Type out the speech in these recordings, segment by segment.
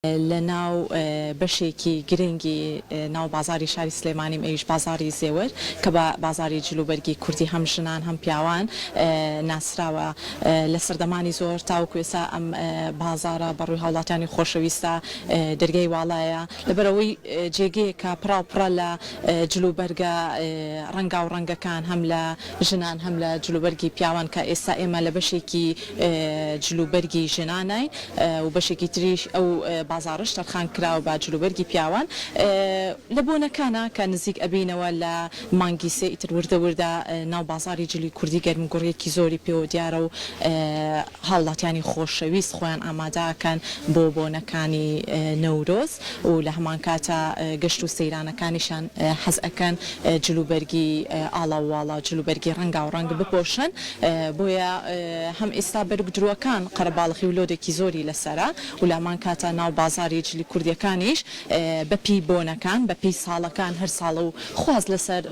لە ناو بەشێکی گرنگی ناو بازاڕی شاری سلێمانیم ئەویش بازاڕی زێوەر کە بە بازاڕی جلوبەرگی کوردی هەم ژنان هەم پیاوان ناسراوە لە سەردەمانی زۆر تاوەکو ئێستا ئەم بازاڕە بە ڕووی هاوڵاتیانی خۆشەویستە دەرگای واڵایە لەبەرئەوەی جێگەیەکە پڕاوپڕە لە جلوبەرگە ڕەنگاو ڕەنگەکان هەم لە ژنان هەم لە جلوبەرگی پیاوان کە ئێستا ئێمە لە بەشێکی جلوبەرگی ژناناین و بەشێکی تریش ئەو بازاڕەش تەرخان کراوە بە جلوبەرگی پیاوان لە بۆنەکانا کە نزیک ئەبینەوە لە مانگی سێ ئیتر وردە وردە ناو بازاڕی جلی کوردی گەرموگوڕیەکی زۆری پێوە دیارە و هاوڵاتیانی خۆشەویست خۆیان ئامادە ئەکەن بۆ بۆنەکانی نەورۆز و لە هەمانکاتا گەشت و سەیرانەکانیشیان حەز ئەکەن جلوبەرگی ئاڵاو واڵا جلوبەرگی ڕەنگاو ڕەنگ بپۆشن بۆیە هەم ئیستا بەرگ دروەکان قەرەباڵغی و لۆدێکی زۆری لەسەرە و لە هەمانکاتا ناو بازاری جلی کوردیەکانیش بە پێی بۆنەکان بە پێی ساڵەکان هەر ساڵە و خواست لەسەر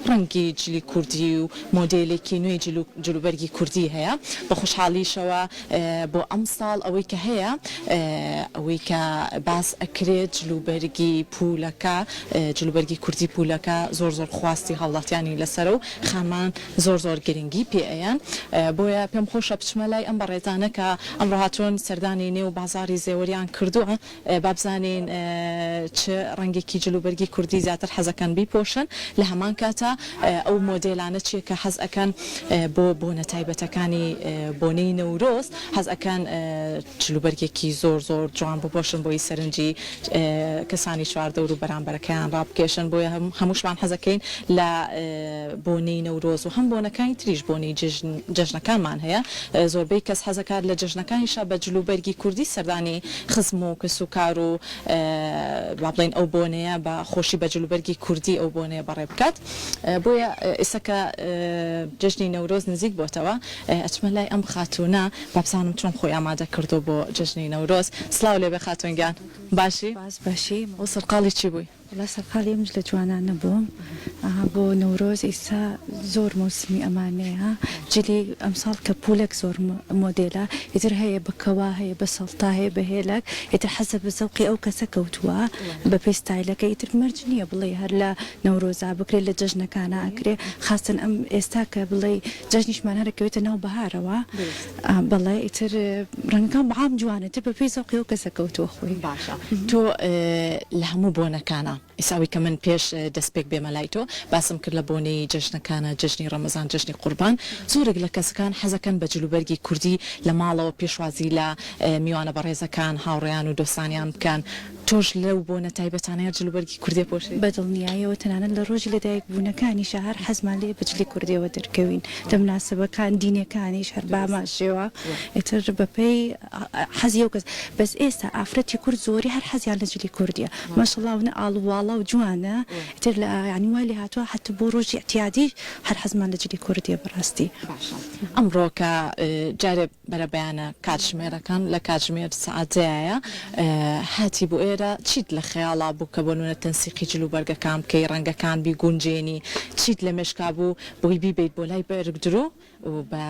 ڕەنگی جلی کوردی و مۆدێلێکی نوێی جلوبەرگی کوردی هەیە، بە خۆشحاڵیشەوە بۆ ئەمساڵ ئەوەی کە هەیە، ئەوەی کە باس ئەکرێت جلوبەرگی پوولەکە، جلوبەرگی کوردی پوولەکە زۆر زۆر خواستی هاوڵاتیانی لەسەرە و خانمان زۆر زۆر گرنگی پێ ئەیەن، بۆیە پێم خۆشە بچمە لای ئەم بەڕێزانە کە ئەمڕۆ هاتوون سەردانی نێو بازاڕی زێوەریان کردووە. با بزانین چ ڕەنگێکی جلوبەرگی کوردی زیاتر حەزەکەن بیپۆشن، لە هەمان کاتا ئەو مۆدێلانە چیە کە حەز ئەکەن بۆ بۆنە تایبەتەکانی بۆنەی نەورۆز حەز ئەکەن جلوبەرگێکی زۆر زۆر جوان بپۆشن بۆی سەرنجی کەسانی چواردەور و بەرامبەرەکەیان ڕابکێشن بۆیە هەمووشمان حەزەکەین لە بۆنەی نەورۆز و هەم بۆنەکانی تریش بۆنەی جەژنەکانمان هەیە زۆربەی کەس حەزەکات لە جەژنەکانیشا بە جلوبەرگی کوردی سەردانی خزم و کەسوکار و با بڵێین ئەو بۆنەیە بە خۆشی بە جلوبەرگی کوردی ئەو بۆنەیە بەڕێ بکات بۆیە ئێستا کە جەژنی نەورۆز نزیک بۆتەوە ئەچمە لای ئەم خاتوونە با بزانم چۆن خۆی ئامادە کردووە بۆ جەژنی نەورۆز سڵاو لێبێ خاتوون گیان باشی؟ باش باشی. ئەوە سەرقاڵی چی بووی؟ وەڵا سەرقاڵی ئەم جلە جوانانە بووم بۆ نەورۆز ئیستا زۆر مەوسمی ئەمانەیە جلی ئەمساڵ کە پولەک زۆر مۆدێلە ئیتر هەیە بە کەوا هەیە بە سەڵتە هەیە بە هێلەک ئیتر حەزە بە زەوقی ئەو کەسە کەوتووە بە پێی ستایلەکە ئیتر مەرج نییە بڵێی هەر لە نەورۆزا بکرێ لە جەژنەکانا ئەکرێ خاستەن ئەم ئێستا کە بڵێی جەژنیشمان هەر ئەکەوێتە ناو بەهارەوە بەڵێ ئیتر ڕەنگەکان بە عام جوانە ئیتر بە پێی زەوقی ئەو کەسە کەوتووە خۆی. باشە تۆ لە هەموو بۆنەکانا ئیستا ئەوەی کە من پێش دەستپێک بێمە لای تۆ باسم کرد لە بۆنەی جەژنەکانا جەژنی ڕەمەزان جەژنی قوربان زۆرێک لە کەسەکان حەزەکەن بە جلوبەرگی کوردی لە ماڵەوە پێشوازی لە میوانە بەڕێزەکان هاوڕێیان و دۆستانیان بکەن تۆش لەو بۆنە تایبەتانەیا جلوبەرگی کوردی ئەپۆشی؟ بە دڵنیایەوە تەنانەت لە ڕۆژی لەدایک بوونەکانیشا هەر حەزمان لێیە بە جلی کوردیەوە دەرکەوین لە مناسەبەکان دینیەکانیش هەر بەهەمان شێوە ئیتر بەپێی حەزی ئەو کەس بەس ئێستا ئافرەتی کورد زۆری هەر حەزیان لە جلی کوردیە ماشەڵا ئەونە ئاڵ و واڵا و جوانە ئیتر لە یانی وای لێ هاتووە حەتتا بۆ ڕۆژی ئیعتیادیش هەر حەزمان لە جلی کوردیە بەڕاستی. باشە ئەمڕۆ کە جارێ بەرەبەیانە کاتژمێرەکان لە کاتژمێر سەعات دەیایە هاتی بۆ ئێرە چیت لە خەیاڵا بوو کە بۆ نمونە تەنسیقی جل و بەرگەکان بکەی ڕەنگەکان بیگونجێنی چیت لە مێشکا بوو بۆی بیبەیت بۆ لای بەرگ درو و بە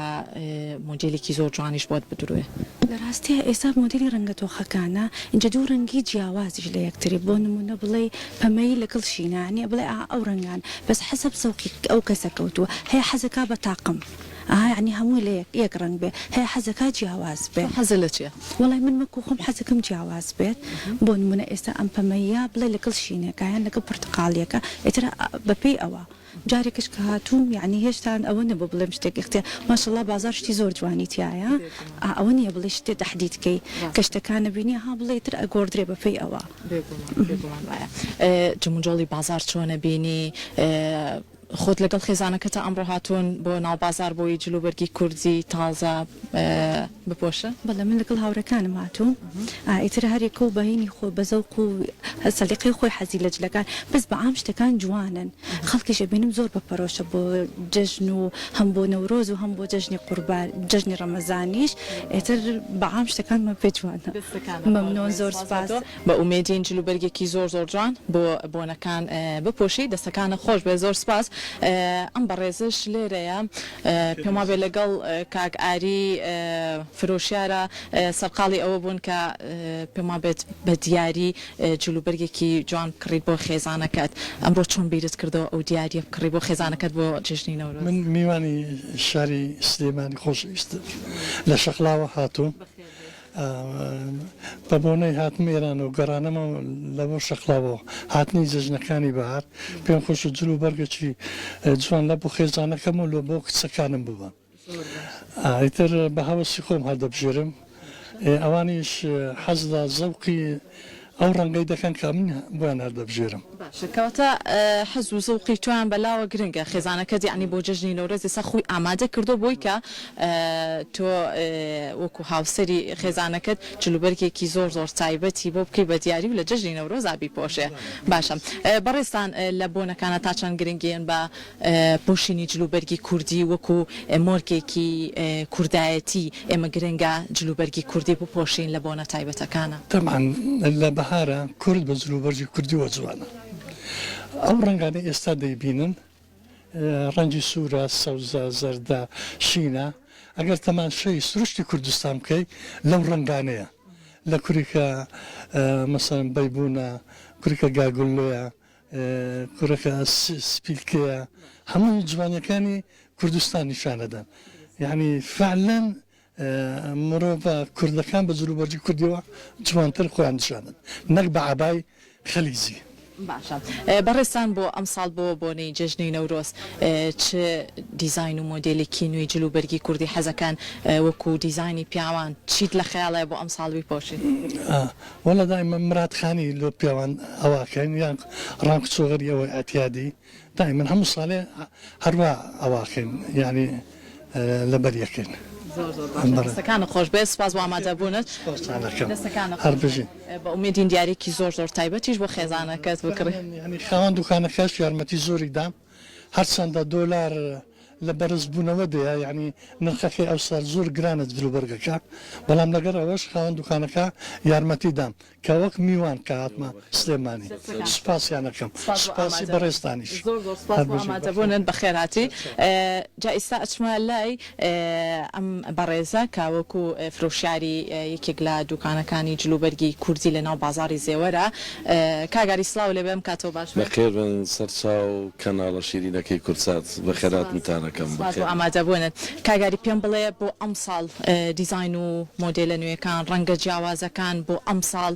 مۆدێلێکی زۆر جوانیش بۆت بدروێ؟ لە ڕاستیا ئێستا مۆدێلی ڕەنگە تۆخەکانە ئینجا دوو ڕەنگی جیاوازیش لە یەکتری بۆ نمونە بڵێی پەمەیی لەگەڵ شینا یانی بڵێ ئا ئەو ڕەنگان بەس حەسەب زەوقی ئەو کەسە کەوتووە هەیە حەزەکا بە تاقم ئەها یەعنی هەمووی لە یەک یەک ڕەنگ بێ هەیە حەزەکا جیاواز بێ. تۆ حەزت لە چیە؟ وەڵای من وەکو خۆم حەزەکەم جیاواز بێت بۆ نمونە ئێستا ئەم پەمەییە بڵێ لەگەڵ شینێکا یان لەگەڵ پرتەقاڵیەکە ئیتر بەپێی ئەوە جارێکش کە هاتووم یەعنی هێشتان ئەوە نەبوو بڵێم شتێک ئیختیا ماشەڵا بازاڕ شتی زۆر جوانی تیایە ئا ئەوە نیە بڵێی شتێ تەحدید کەی کە شتەکانە بینی ها بڵێ ئیتر ئەگۆڕدرێ بەپێی ئەوە. بێگومان بێگومان وایە. جموجۆڵی بازاڕ چۆنە بینی؟ خۆت لەگەڵ خێزانەکەتا ئەمڕۆ هاتوون بۆ ناو بازاڕ بۆی جلوبەرگی کوردی تازە بپۆشن؟ بەڵێ من لەگەڵ هاوڕێکانم هاتووم ئیتر هەریەکە و بە هینی خۆی بە زەوق و سەلیقەی خۆی حەزی لە جلەکان بەس بە عام شتەکان جوانن خەڵکیش ئەبینم زۆر بە پەرۆشە بۆ جەژن و هەم بۆ نەورۆز و هەم بۆ جەژنی قوربان جەژنی ڕەمەزانیش ئیتر بە عام شتەکانمان پێ جوانە مەمنون زۆر سوپاس. بە ئومێدین جلوبەرگێکی زۆر زۆر جوان بۆ بۆنەکان بپۆشی دەستەکانت خۆش بێت زۆر سوپاس. ئەم بەڕێزەش لێرەیە پێم وابێ لەگەڵ کاک ئاری فرۆشیارە سەرقاڵی ئەوە بوون کە پێم وابێت بە دیاری جلوبەرگێکی جوان بکڕیت بۆ خێزانەکەت، ئەمڕۆ چۆن بیرت کردەوە ئەو دیارییە بکڕی بۆ خێزانەکەت بۆ جەژنی نەورۆز؟ من میوانی شاری سلێمانی خۆشەویستم لە شەقڵاوە هاتووم بە بۆنەی هاتنم ئێران و گەڕانەمەوە لە بۆ شەقڵاوە و هاتنی جەژنەکانی بەهار پێم خۆشە جل و بەرگێکی جوان لە بۆ خێزانەکەم و لە بۆ کچەکانم ببەم. ئیتر بە هەوەسی خۆم هەڵدەبژێرم، ئەوانیش حەز لە زەوقی ئەو ڕەنگەی دەکەن کە من بۆیان هەڵدەبژێرم. باشە کەواتە حەز و زەوقی تۆیان بە لاوە گرنگە، خێزانەکەت یەعنی بۆ جەژنی نەورۆز ئێستا خۆی ئامادە کردووە بۆی کە تۆ وەکو هاوسەری خێزانەکەت جلوبەرگێکی زۆر زۆر تایبەتی بۆ بکەی بە دیاری و لە جەژنی نەورۆزا بیپۆشێ. باشە بەڕێزتان لە بۆنەکانا تا چەند گرنگییان بە پۆشینی جلوبەرگی کوردی وەکو مۆرکێکی کوردایەتی، ئێمە گرنگە جلوبەرگی کوردی بپۆشین لە بۆنە تایبەتەکانا. تەبعەن لە بەهارا کورد بە جلوبەرگی کوردیوە جوانە. ئەو ڕەنگانەی ئێستا دەیبینن ڕەنگی سوورە، سەوزە، زەردە، شینە، ئەگەر تەماشای سروشتی کوردستان بکەی لەو ڕەنگانەیە. لە کوریکە مەسەلەن بەیبوونە، کوریکە گاگوللۆیە، کوڕەکە سپیلکەیە هەمووی جوانیەکانی کوردستان نیشانەدەن یعنی فعلا مرۆڤە کوردەکان بە جلوبەرگی کوردیەوە جوانتر خۆیان نیشاندەن نەک بە عەبای خەلیجی. باشە بەڕێزتان بۆ ئەمساڵ بۆ بۆنەی جەژنی نەورۆز چ دیزاین و مۆدێلێکی نوێی جل و بەرگی کوردی حەزەکەن وەکو دیزاینی پیاوان چیت لە خەیاڵایە بۆ ئەمساڵ بیپۆشیت؟ وەڵا دایمە مراد خانی لۆ پیاوان ئەوا کەین یان ڕام کچۆغری ئەوەی ئەتیادی دایمەن هەموو ساڵێ هەروا ئەوا کەین یانی لەبەر یەکەین. زۆر زۆر باشە دەستەکانت خۆش بێت سوپاس بۆ ئامادەبوونت. سوپاستان ئەکەم هەر بژین. بە ئومێدین دیاریەکی زۆر زۆر تایبەتیش بۆ خێزانەکەت بکڕی. یانی خاوەن دوکانەکەش یارمەتی زۆری دام هەرچەندە دۆلار لە بەرزبوونەوە دەیە یانی نرخەکەی ئەوسا زۆر گرانە جلوبەرگەکە بەڵام لەگەڵ ئەوەش خاوەن دوکانەکە یارمەتی دام کە وەک میوان کە هاتمە سلێمانی سوپاسیان ئەکەم سوپاسی بەڕێزتانیش. زۆر زۆر سوپاس بۆ ئامادەبوونت بەخێرهاتی جا ئیستا ئەچمە لای ئەم بەڕێزە کە وەکو فرۆشیاری یەکێک لە دوکانەکانی جلوبەرگی کوردی لە ناو بازاڕی زێوەرە کاک ئاری سڵاو لێبێ ئەم کاتەو باش بێت. بەخێر بن سەرچاو کەناڵە شیرینەکەی کوردسات بەخێرهاتنتان ئەکەم سپاس بۆ ئامادەبوونت. کاک ئاری پێم بڵێ بۆ ئەمساڵ دیزاین و مۆدێلە نوێکان ڕەنگە جیاوازەکان بۆ ئەمساڵ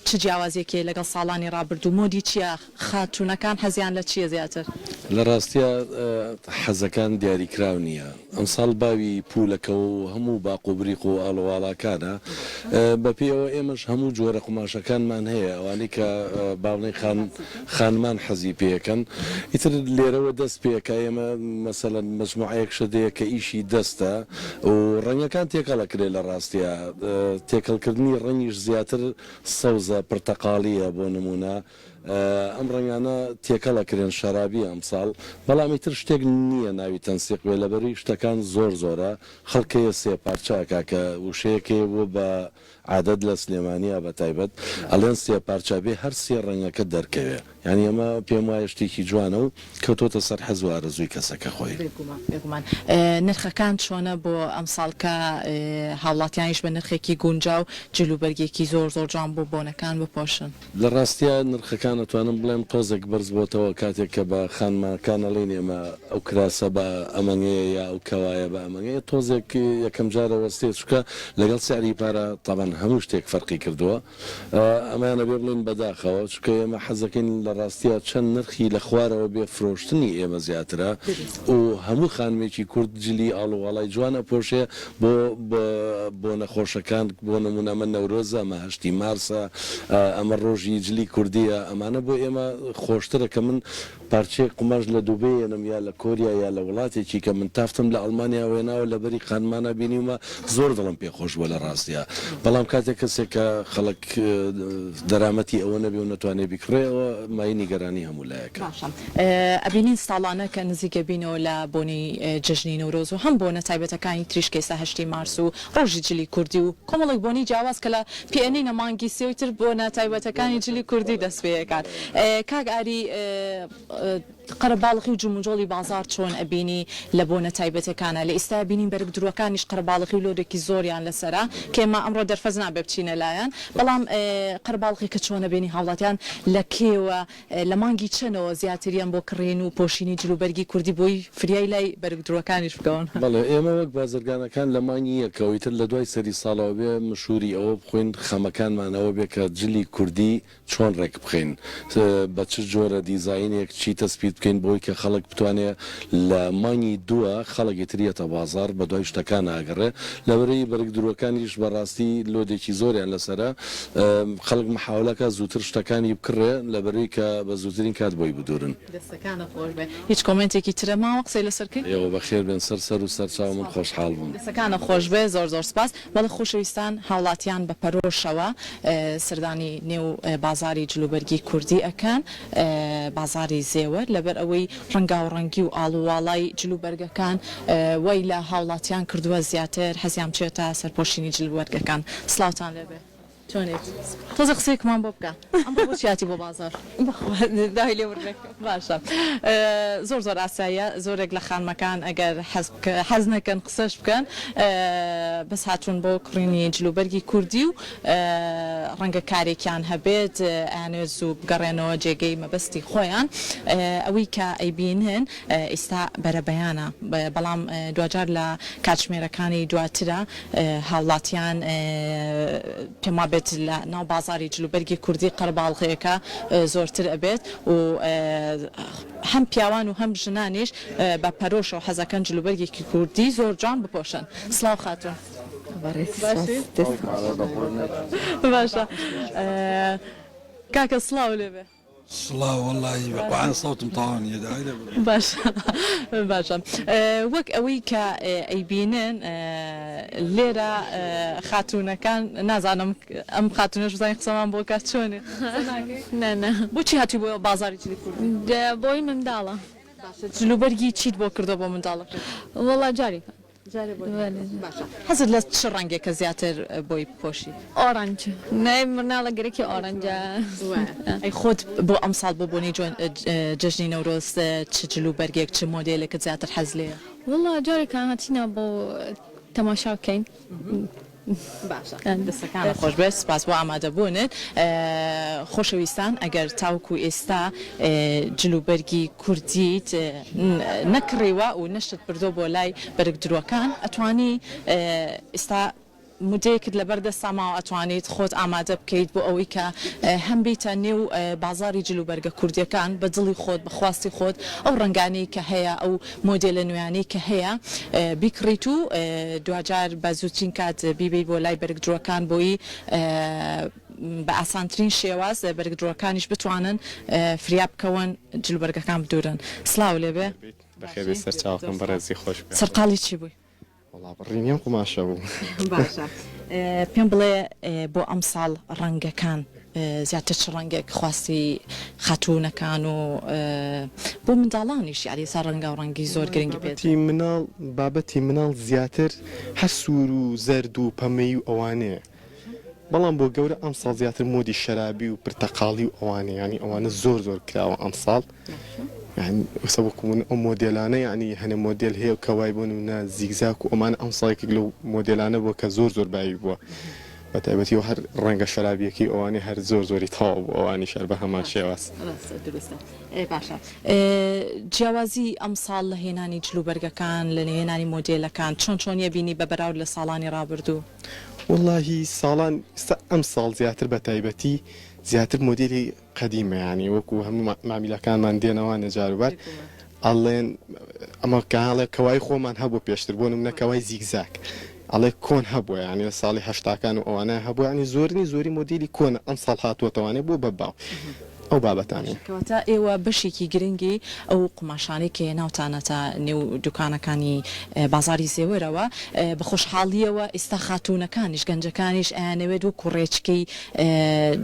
چ جیاوازیەک هەیە لەگەڵ ساڵانی ڕابردوو مۆدی چیە خاتوونەکان حەزیان لە چیە زیاتر؟ لە ڕاستیا حەزەکان دیاریکراو نییە. ئەمساڵ باوی پوولەکە و هەموو باق و بریق و ئاڵوواڵاکانە. بە پێی ئەوە ئێمەش هەموو جۆرە قوماشەکانمان هەیە، ئەوانەی کە با بڵێین خان خانمان حەزی پێ ئەکەن. ئیتر لێرەوە دەست پێ ئەکا. ئێمە مەسەلەن مەجموعەیەک شت هەیە کە ئیشی دەستە و ڕەنگەکان تێکەڵ ئەکرێ لە ڕاستیا. تێکەڵکردنی ڕەنگیش زیاتر سەوزە، پرتەقاڵییە بۆ نموونە. ئەم ڕەنگانە تێکەڵ ئەکرێن شەرابیە ئەمساڵ بەڵام ئیتر شتێک نیە ناوی تەنسیق بێ لەبەروی شتەکان زۆر زۆرە خەڵک هەیە سێ پارچە ئەکا کە وشەیەک هەیە بووە بە عادەت لە سلێمانیا بە تایبەت ئەڵێن سێ پارچە بێ هەر سێ ڕەنگەکە دەرکەوێ یانی ئەمە پێم وایە شتێکی جوانە و کەوتۆتە سەر حەز و ئارەزووی کەسەکە خۆی. بێگومان بێگومان نرخەکان چۆنە بۆ ئەمساڵ کە هاوڵاتیانیش بە نرخێکی گونجاو جل و بەرگێکی زۆر زۆر جوان بۆ بۆنەکان بپۆشن؟ لە ڕاستیا نرخەکان ئەتوانم بڵێم تۆزێک بەرز بۆتەوە کاتێک کە بە خانمەکان ئەڵێین ئێمە ئەو کراسە بە ئەمەنگەیە یا ئەو کەوایە بە ئەمەنگەیە تۆزێک یەکەم جار ئەوەستێ چونکە لەگەڵ سعری پارە تەبعەن هەموو شتێک فەرقی کردووە ئەمەیان ئەبێ بڵێین بەداخەوە چونکە ئێمە حەزەکەین لە ڕاستیا چەند نرخی لە خوارەوە بێ فرۆشتنی ئێمە زیاترە و هەموو خانمێکی کورد جلی ئاڵوواڵای جوان ئەپۆشێ بۆ بۆنە خۆشەکان بۆ نموونە ئەمە نەورۆزە ئەمە هەشتی مارسە ئەمە ڕۆژی جلی کوردیە ئەمانە بۆ ئێمە خۆشترە کە من پارچەیەک قوماش لە دوبەی ێنم یا لە کۆریا یا لە وڵاتێکی کە من تافتم لە ئەڵمانیا وێناوە لەبەری خانمانا بینیومە زۆر دڵم پێ خۆش بووە لە ڕاستیا بەڵام کاتێک کەسێک کە خەڵک دەرامەتی ئەوە نەبێ و نەتوانێ بیکڕێ ئەوە مایەی نیگەرانی هەموو لایەکە. باشە ئەبینین ساڵانە کە نزیک ئەبینەوە لە بۆنەی جەژنی نەورۆز و هەم بۆنە تایبەتەکانی تریش کە ئێستا هەشتی مارس و ڕۆژی جلی کوردی و کۆمەڵێک بۆنەی جیاواز کە لە پێئەنینە مانگی سێ و تر بۆنە تایبەتەکانی جلی کوردی دەست پێ ئەکات کاک ئاری. قەرەباڵغی و جموجۆڵی بازاڕ چۆن ئەبینی لە بۆنە تایبەتەکانا؟ لە ئیستایا بینین بەرگ دروەکانیش قەرەباڵغی و لۆدێکی زۆریان لەسەرە کە ئێمە ئەمڕۆ دەرفەت نابێ بچینە لایان بەڵام قەرەباڵغیەکە چۆن ئەبینی هاوڵاتیان لە کێوە لە مانگی چەنەوە زیاتریان بۆ کڕین و پۆشینی جلوبەرگی کوردی بۆی فریای لای بەرگ دروەکانیش بکەون؟ بەڵێ ئێمە وەک بازرگانەکان لە مانگی یەکەوە ئیتر لە دوای سەری ساڵەوە بێ مشوری ئەوە بخۆین خەمەکانمان ئەوە بێ کە جلی کوردی چۆن ڕێک بخەین بە چ جۆرە دیزاینێک چی تەسپیت بکەین بۆی کە خەڵک بتوانێ لە مانگی دووە خەڵک ئیتر یەتە بازاڕ بە دوای شتەکانا ئەگەڕێ لەبەرەی بەرگ دروەکانیش بە ڕاستی لۆدێکی زۆریان لەسەرە خەڵک محاولە کا زووتر شتەکانی بکڕێ لەبەرەی کە بە زووترین کات بۆی بدورن. دەستەکانت خۆش بێ هیچ کۆمێنتێکی ترە ماوە قسەی لەسەر کەی؟ ئێوە بەخێر بێن سەر سەر و سەر چاو من خۆشحاڵ بووم. دەستەکانت خۆش بێ زۆر زۆر سپاس. بەڵێ خۆشەویستان هاوڵاتیان بە پەرۆشەوە سەردانی نێو بازاری جلوبەرگی کوردی ئەکەن بازاری زێوەر لەبەر ئەوەی ڕەنگاوڕەنگی و ئاڵوواڵای جلوبەرگەکان وای لە هاوڵاتیان کردووە زیاتر حەزیان بچێتە سەر پۆشینی جلوبەرگەکان سڵاوتان لێبێ. چۆنیت تۆزێ قسەیەکمان بۆ بکە ئەمڕۆ بۆچی هاتی بۆ بازاڕ؟ بەخوا داوای لێبوردن ئەکەم. باشە زۆر زۆر ئاساییە زۆرێک لە خانمەکان ئەگەر حەز حەز نەکەن قسەش بکەن بەس هاتوون بۆ کڕینی جلوبەرگی کوردی و ڕەنگە کارێکیان هەبێت ئەیانەوێت زوو بگەڕێنەوە جێگەی مەبەستی خۆیان ئەوەی کە ئەیبینن ئیستا بەرەبەیانە بەڵام دواجار لە کاتژمێرەکانی دواترە هاوڵاتیان پێم وابێت لە ناو بازاری جلوبەرگی کوردی قەرەباڵغیەکە زۆرتر ئەبێت و هەم پیاوان و هەم ژنانیش بە پەرۆشەوە حەزەکەن جلوبەرگێکی کوردی زۆر جوان بپۆشن. سڵاو خاتوون. باشە کاکە سڵاو لێبێ. سڵاو وەڵایی بە قوعان سەوتم تەواو نیە داوای لێ بکە. باشە باشە وەک ئەوەی کە ئەیبینن لێرە خاتوونەکان نازانم ئەم خاتوونەش بزانین قسەمان بۆ کات چۆنی قسە ناکەی؟ نا نا. بۆچی هاتووی بۆ بازاڕی جلی کوردی؟ بۆی منداڵە. باشە جلوبەرگی چیت بۆ کردووە بۆ منداڵەکەت؟ وەڵا جارێکە. جارێ بۆ باشە حەزت لە چ ڕەنگێکە زیاتر بۆی بپۆشی؟ ئۆڕەنج نای مناڵە گەرەکی ئۆڕەنجە. ئەی خۆت بۆ ئەمساڵ بۆ بۆنەی جەژنی نەورۆز چ جل و بەرگێک چ مۆدێلێکت زیاتر حەز لێیە؟ وەڵا جارێکان هاتینە بۆ تەماشا بکەین. باشە دەستەکانت خۆش بێت سوپاس بۆ ئامادەبوونت. خۆشەویستان ئەگەر تاوەکو ئێستا جل و بەرگی کوردیت نەکڕیوە و نەشت بردووە بۆ لای بەرگ دروەکان ئەتوانی ئیستا مودەیەکت لەبەر دەستا ماوە ئەتوانیت خۆت ئامادە بکەیت بۆ ئەوەی کە هەم بیتە نێو بازاری جل و بەرگە کوردیەکان بە دڵی خۆت بە خواستی خۆت ئەو ڕەنگانەی کە هەیە ئەو مۆدێلە نوێیانەی کە هەیە بیکڕیت و دواجار بە زووترین کات بیبەیت بۆ لای بەرگ دروەکان بۆی بە ئاسانترین شێواز بەرگدروەکانیش بتوانن فریا بکەون جلوبەرگەکان بدورن. سڵاو لێبێ. بەخێربێی سەرچاوەکەم بەڕێزی خۆش بێ. سەرقاڵی چی بووی؟ وەڵا بڕینی ئەم قوماشە بوو. باشە پێم بڵێ بۆ ئەمساڵ ڕەنگەکان زیاتر چ ڕەنگێک خواستی خاتوونەکان و بۆ منداڵانیش یاری ئێستا ڕەنگاوڕەنگی زۆر گرنگی پێ بابەتی مناڵ بابەتی مناڵ زیاتر هەر سوور و زەرد و پەمەیی و ئەوانەیە بەڵام بۆ گەورە ئەمساڵ زیاتر مۆدی شەرابی و پرتەقاڵی و ئەوانە یانی ئەوانە زۆر زۆر کراوە ئەمساڵ یانی ئێستا وەکو من ئەو مۆدێلانە یانی هەنێ مۆدێل هەیە کە وای بۆ نمونە زیگزاک و ئەمانە ئەمساڵ یەکێک لەو مۆدێلانە بووە کە زۆر زۆر باوی بووە بە تایبەتی و هەر ڕەنگە شەرابیەکەی ئەوانەی هەر زۆر زۆری تەواو بوو ئەوانیش هەر بە هەمان شێواز. ڕاستە دروستە باشە جیاوازی ئەمساڵ لە هێنانی جلوبەرگەکان لە هێنانی مۆدێلەکان چۆن چۆنیە بینی بە بەراورد لە ساڵانی ڕابردوو؟ وەڵاهی ساڵان ئیستا ئەمساڵ زیاتر بە تایبەتی زیاتر مۆدێلی قەدیمە یانی وەکو هەموو مامیلەکانمان دێنەوانێ جاروبار ئەڵێن ئەمە کاڵێ کەوای خۆمان هەبوو پێشتر بۆ نمونە کەوای زیگزاک ئەڵێ کۆن هەبووە یانی لە ساڵی هەشتاکان و ئەوانە هەبوو یانی زۆرنی زۆری مۆدیلی کۆنە ئەمساڵ هاتووەتەوانێ بۆ بە باو ئەو بابەتانەیە. کەواتە ئێوە بەشێکی گرنگی ئەو قوماشانەی کە هێناوتانەتە نێو دوکانەکانی بازاڕی زێوەرەوە، بە خۆشحاڵییەوە ئیستا خاتوونەکانیش، گەنجەکانیش ئەیانەوێت وەکو ڕێچکەی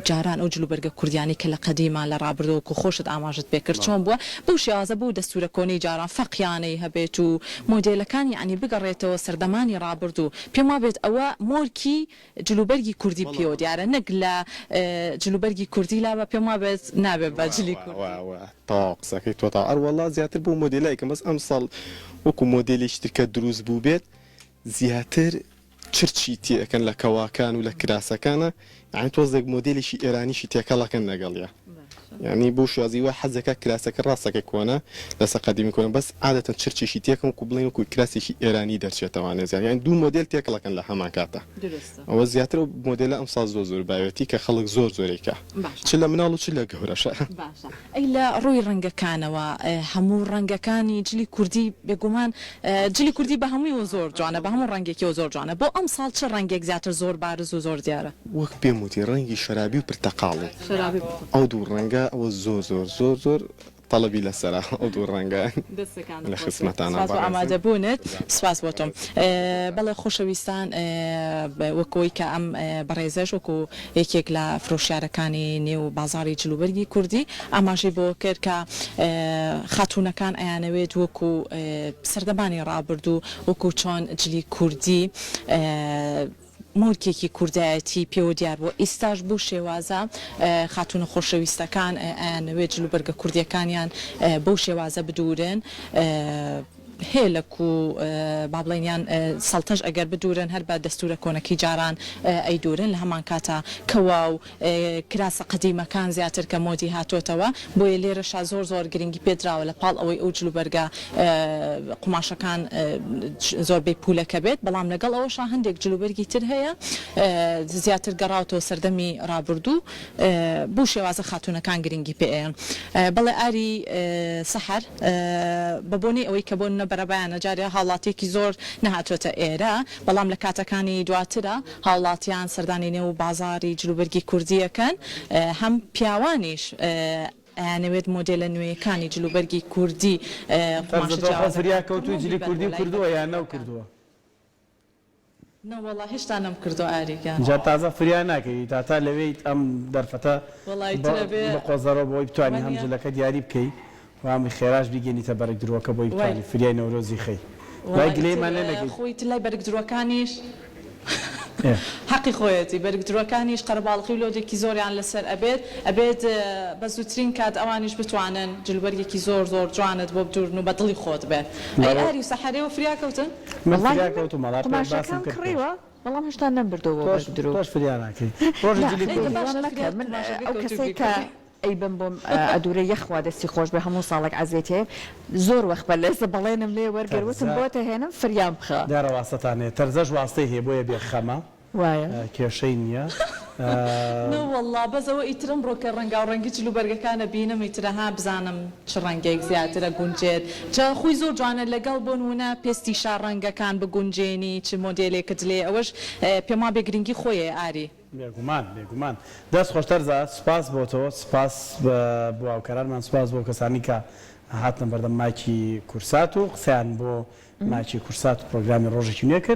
جاران ئەو جلوبەرگە کوردیانەی کە لە قەدیما، لە ڕابردوو وەکو خۆشت ئاماژەت پێ کرد چۆن بووە، بەو شێوازە بەو دەستوورە کۆنەی جاران فەقیانەی هەبێت و مۆدێلەکان یەعنی بگەڕێتەوە سەردەمانی ڕابردوو. پێم وابێت ئەوە مۆرکی جلوبەرگی کوردی پێوە دیارە نەک لە جلوبەرگی کوردی لا بە پێم وابێت. نابێ بە جلی کوردی. وا وا تەواو قسەکەی تۆ تەواو ئەروەڵا زیاتر بۆ مۆدێلای کەم بەس ئەمساڵ وەکو مۆدێلێکی تر کە دروست بووبێت زیاتر چرچی تێ ئەکەن لە کەواکان و لە کراسەکانا یانی تۆزێک مۆدێلێکی ئێرانیشی تێکەڵ ئەکەن لەگەڵیا یانی بەو شێوازی وا حەزەکا کراسەکە ڕاستەکە کۆنە لەسەر قەدیمی کۆنە بەس عادەتەن چرچیشی تێکەن وەکو بڵێن وەکو کراسێکی ئێرانی دەرچێتەوانێ زیاتر یانی دوو مۆدێل تێکەڵ ئەکەن لە هەمان کاتا ئەوە زیاتر ئەو مۆدێلە ئەمساڵ زۆر زۆر باوێتی کە خەڵک زۆر زۆرەی کا چ لە مناڵ و چ لە گەورەشا. باشە ئەی لە ڕووی ڕەنگەکانەوە هەموو ڕەنگەکانی جلی کوردی بێگومان جلی کوردی بە هەموویەوە زۆر جوانە بە هەموو ڕەنگێکیەوە زۆر جوانە بۆ ئەمساڵ چ ڕەنگێک زیاتر زۆر بارز و زۆر دیارە؟ وەک پێم وتی ڕەنگی شەرابی و پرتەقاڵی ئەو دوو ڕەنگە ئەوە زۆر زۆر زۆر زۆر تەڵەبی لەسەرە ئەو دوو ڕەنگە دەستەکانت لە خۆش بێت خزمەتانە سپاس بۆ بەڕێزم. ئامادەبوونت سپاس بۆ تۆ بەڵێ خۆشەویستان وەک ئەوەی کە ئەم بەڕێزەش وەکو یەکێک لە فرۆشیارەکانی نێو بازاڕی جلوبەرگی کوردی ئاماژەی بەوە کرد کە خاتوونەکان ئەیانەوێت وەکو سەردەمانی ڕابردوو وەکو چۆن جلی کوردی مۆرکێکی کوردایەتی پێوە دیار بووە، ئیستاش بەو شێوازە خاتوونە خۆشەویستەکان ئەیانەوێت جلوبەرگە کوردییەکانیان بەو شێوازە بدوورن، هێلەک و با بڵێین یان سەڵتەش ئەگەر بدوورن هەر بە دەستوورە کۆنەکەی جاران ئەیدوورن، لە هەمان کاتا کەوا و کراسە قەدیمەکان زیاتر کە مۆدی هاتۆتەوە، بۆیە لێرەشا زۆر زۆر گرنگی پێدراوە لە پاڵ ئەوەی ئەو جلوبەرگە قوماشەکان زۆربەی پولەکە بێت، بەڵام لەگەڵ ئەوەشا هەندێک جلوبەرگی تر هەیە زیاتر گەڕاوتەوە سەردەمی ڕابردوو بەو شێوازە خاتوونەکان گرنگی پێ ئەیەن. بەڵێ ئاری سەحەر بە بۆنەی ئەوەی کە بۆ نمونە بەرەبەیانە جارێ هاوڵاتیەکی زۆر نەهاتۆتە ئێرە، بەڵام لە کاتەکانی دواترا هاوڵاتیان سەردانی نێو بازاڕی جلوبەرگی کوردی ئەکەن، هەم پیاوانیش ئەیانەوێت مۆدێلە نوێیەکانی جلوبەرگی کوردی تەرزە قوماشە تۆ خۆ فریا جیاوازەکان کەوتووی بکڕن و جلی بیبەن بۆ کوردی لای کردووە یان نەو بەرگدروەکان. کردووە؟ نەوەڵا هێشتا نەمکردووە ئاری گیان. جا تازە فریا ناکەوی تا تا لەوێیت ئەم دەرفەتە وەڵا ئیتر ئەبێ بقۆزەرەوە بۆی بتوانی هەم وانیە. جلەکە دیاری بکەی و هەم خێراش بیگەنیتە بەرگ درۆکە بۆی وای. بتوانی فریای نەورۆزی خەی وەڵا دوای ئیتر گلەیمان لێ نەکەیت. خۆی تر لای بەرگ درۆکانیش ئێ. حەقی خۆیەتی بەرگ درۆکانیش قەرەباڵغی و لۆدێکی زۆریان لەسەر ئەبێت ئەبێت بە زووترین کات ئەوانیش بتوانن جلوبەرگێکی زۆر زۆر جوانت بۆ بدوورن و بە دڵی خۆت بێ ئەی بەڵێ. ئاری و سەحەرێوە فریا کەوتن؟ من وەڵاهی فریا من کەوتم وەڵا پێ باسم قوماشەکەم کرد پێش. کڕیوە بەڵام هێشتا نەمبردووە بۆ تۆش بەرگ درو. تۆش فریا ناکەی ڕۆژی نا جلی خێر کوردی. وا باشە مەکە فریا من قوماشەکەی ئەو کەوتوو کەسەی کە بیکڕی. ئەیبەم بۆم ئەدورێ یەخوا دەستی خۆش بێ هەموو ساڵێک عەزێتی هەیە زۆر وەخت بە لێزە بەڵێنم لێ وەرگەر وتم تەرزە بۆت ئەهێنم فریام بخە. دیارە واستەتان هەیە تەرزەش واستەی هەیە بۆیە بێ خەمە وایە. کێشەی نیە. نەوەڵا بەس ئەوە ئیتر ئەمڕۆ کە ڕەنگاو ڕەنگی جل و بەرگەکان ئەبینم ئیتر ها بزانم چ ڕەنگێک زیاتر ئەگونجێت جا خۆی زۆر جوانە لەگەڵ بۆ نمونە پێستی شا ڕەنگەکان بگونجێنی چ مۆدێلێکت لێ ئەوەش پێم وابێ گرنگی خۆی هەیە ئاری. بێگومان بێگومان دەست خۆش تەرزە سوپاس بۆ تۆ سوپاس بۆ هاوکارانمان سوپاس بۆ کەسانی کە هاتنە بەردەم مایکی کورسات و قسەیان بۆ مایکی کورسات و پرۆگرامی ڕۆژێکی نوێ کرد.